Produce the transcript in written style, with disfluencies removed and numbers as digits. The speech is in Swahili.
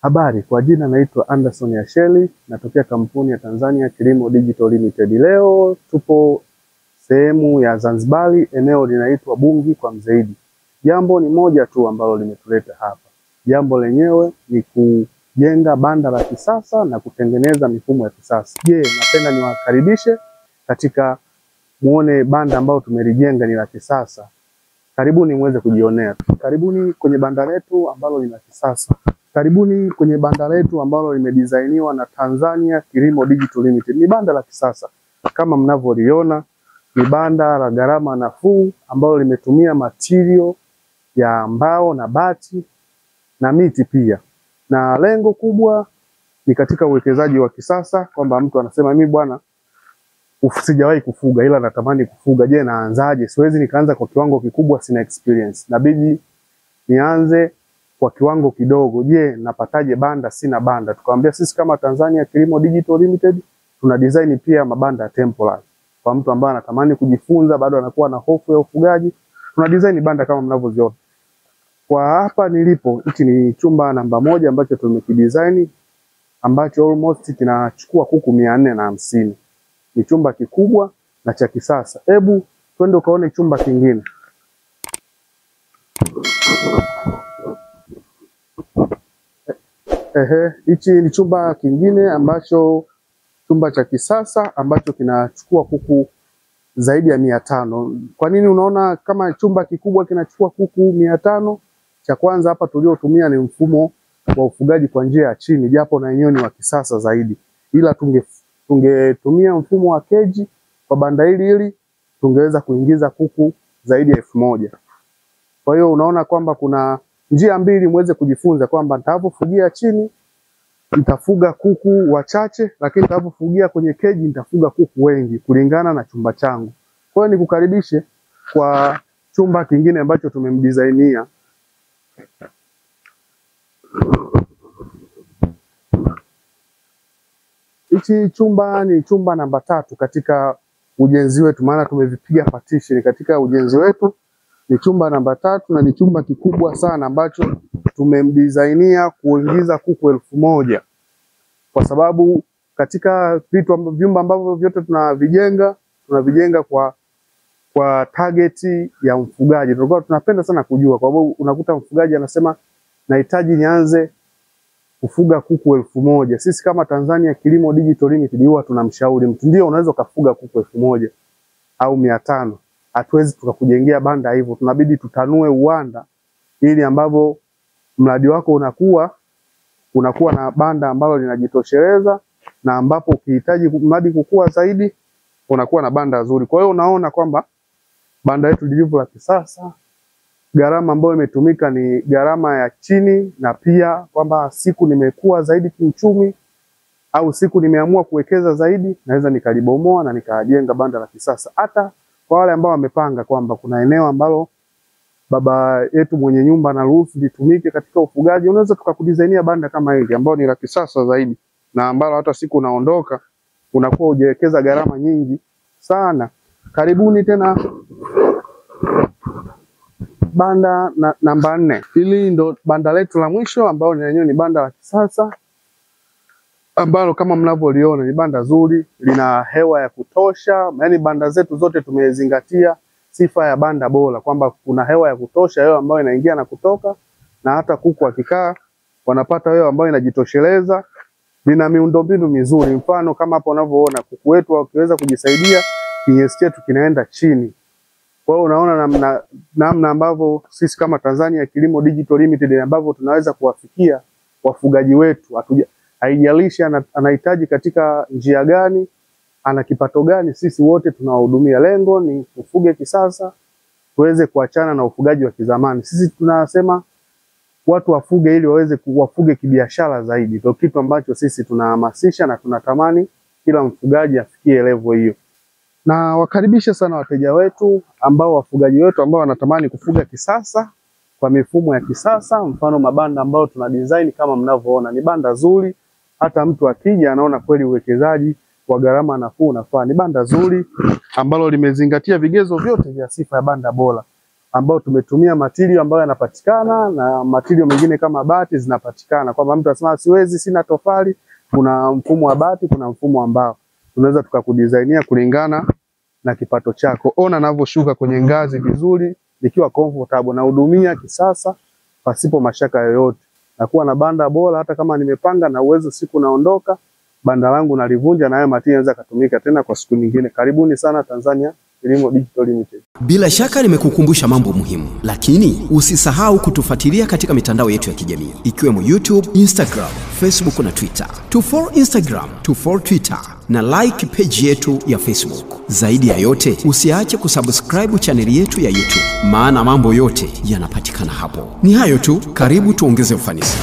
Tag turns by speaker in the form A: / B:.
A: Habari, kwa jina naitwa Anderson Yasheli, natokea kampuni ya Tanzania Kilimo Digital Limited. Leo tupo sehemu ya Zanzibari, eneo linaitwa Bungi kwa Mzeidi. Jambo ni moja tu ambalo limetuleta hapa. Jambo lenyewe ni kujenga banda la kisasa na kutengeneza mifumo ya kisasa. Je, napenda niwakaribishe katika muone banda ambalo tumelijenga ni la kisasa. Karibuni muweze kujionea. Karibuni kwenye banda letu ambalo ni la kisasa. Karibuni kwenye banda letu ambalo limedizainiwa na Tanzania Kilimo Digital Limited. Ni banda la kisasa kama mnavyoliona, ni banda la gharama nafuu ambalo limetumia material ya mbao na bati na miti pia. Na lengo kubwa ni katika uwekezaji wa kisasa, kwamba mtu anasema mimi bwana sijawahi kufuga ila natamani kufuga. Je, naanzaje? Siwezi nikaanza kwa kiwango kikubwa, sina experience. Nabidi nianze kwa kiwango kidogo. Je, napataje banda? Sina banda. Tukamwambia sisi kama Tanzania Kilimo Digital Limited tuna design pia mabanda ya temporary. Kwa mtu ambaye anatamani kujifunza bado anakuwa na hofu ya ufugaji, tuna design banda kama mnavyoziona. Kwa hapa nilipo, hichi ni chumba namba 1 ambacho tumekidesign, ambacho almost kinachukua kuku 450. Ni chumba kikubwa na cha kisasa. Hebu twende ukaone chumba kingine. Ehe, hichi ni chumba kingine ambacho chumba cha kisasa ambacho kinachukua kuku zaidi ya 500. Kwa nini unaona kama chumba kikubwa kinachukua kuku 500? Cha kwanza hapa tuliotumia ni mfumo wa ufugaji kwa njia ya chini, japo na yenyewe ni wa kisasa zaidi. Ila tungetumia mfumo wa keji kwa banda hili hili tungeweza kuingiza kuku zaidi ya 1000. Kwa hiyo unaona kwamba kuna njia mbili muweze kujifunza kwamba nitakapofugia chini nitafuga kuku wachache, lakini nitakapofugia kwenye keji nitafuga kuku wengi kulingana na chumba changu. Kwa hiyo nikukaribishe kwa chumba kingine ambacho tumemdesignia. Hichi chumba ni chumba namba 3 katika ujenzi wetu, maana tumevipiga partition katika ujenzi wetu. Ni chumba namba 3 na ni chumba kikubwa sana ambacho tumemdesignia kuingiza kuku 1000. Kwa sababu katika vitu vyumba ambavyo vyote tunavijenga kwa target ya mfugaji. Tulikuwa tunapenda sana kujua, kwa sababu unakuta mfugaji anasema nahitaji nianze kufuga kuku 1000. Sisi kama Tanzania Kilimo Digital Limited huwa tunamshauri mtu, ndio unaweza kufuga kuku 1000 au 500. Hatuwezi tukakujengea banda hivyo, tunabidi tutanue uwanda ili ambavyo mradi wako unakuwa na banda ambalo linajitosheleza, na ambapo ukihitaji mradi kukua zaidi unakuwa na banda zuri. Kwa hiyo unaona kwamba banda letu lilivyo la kisasa, gharama ambayo imetumika ni gharama ya chini, na pia kwamba siku nimekuwa zaidi kiuchumi au siku nimeamua kuwekeza zaidi naweza nikalibomoa na nikajenga banda la kisasa. Hata kwa wale ambao wamepanga kwamba kuna eneo ambalo baba yetu mwenye nyumba anaruhusu litumike katika ufugaji, unaweza tukakudesignia banda kama hili ambalo ni la kisasa zaidi na ambalo hata siku unaondoka unakuwa hujawekeza gharama nyingi sana. Karibuni tena banda namba 4. Hili ndo banda letu la mwisho ambalo ni lenyewe ni banda la kisasa ambalo kama mnavyoliona ni banda zuri, lina hewa ya kutosha. Yaani banda zetu zote tumezingatia sifa ya banda bora, kwamba kuna hewa ya kutosha, hewa ambayo inaingia na kutoka, na hata kuku wakikaa wanapata hewa ambayo inajitosheleza. Lina miundombinu mizuri, mfano kama hapo unavyoona kuku wetu wakiweza kujisaidia, kinyesi chetu kinaenda chini. Kwa hiyo unaona namna ambavyo sisi kama Tanzania Kilimo Digital Limited ambavyo tunaweza kuwafikia wafugaji wetu. Haijalishi anahitaji katika njia gani, ana kipato gani, sisi wote tunawahudumia. Lengo ni ufuge kisasa, tuweze kuachana na ufugaji wa kizamani. Sisi tunasema watu wafuge ili waweze kuwafuge kibiashara zaidi. Ndio kitu ambacho sisi tunahamasisha na tunatamani kila mfugaji afikie level hiyo. Na wakaribisha sana wateja wetu ambao wafugaji wetu ambao wanatamani kufuga kisasa kwa mifumo ya kisasa, mfano mabanda ambayo tuna design kama mnavyoona ni banda zuri, hata mtu akija anaona kweli uwekezaji wa gharama nafuu unafaa. Ni banda zuri ambalo limezingatia vigezo vyote vya sifa ya banda bora. ambao tumetumia matirio ambayo yanapatikana na matirio mengine kama bati zinapatikana. Kwamba mtu anasema siwezi, sina tofali, kuna mfumo wa bati, kuna mfumo ambao tunaweza tukakudesignia kulingana na kipato chako. Ona navyoshuka kwenye ngazi vizuri, nikiwa comfortable na hudumia kisasa pasipo mashaka yoyote. Na kuwa na banda bora, hata kama nimepanga na uwezo siku naondoka, banda langu nalivunja na haya matirio yanaweza kutumika tena kwa siku nyingine. Karibuni sana Tanzania Kilimo Digital Limited.
B: Bila shaka nimekukumbusha mambo muhimu, lakini usisahau kutufuatilia katika mitandao yetu ya kijamii ikiwemo YouTube, Instagram, Facebook na Twitter. Tufollow Instagram, tufollow Twitter na like page yetu ya Facebook. Zaidi ya yote, usiache kusubscribe chaneli yetu ya YouTube, maana mambo yote yanapatikana hapo. Ni hayo tu, karibu tuongeze ufanisi.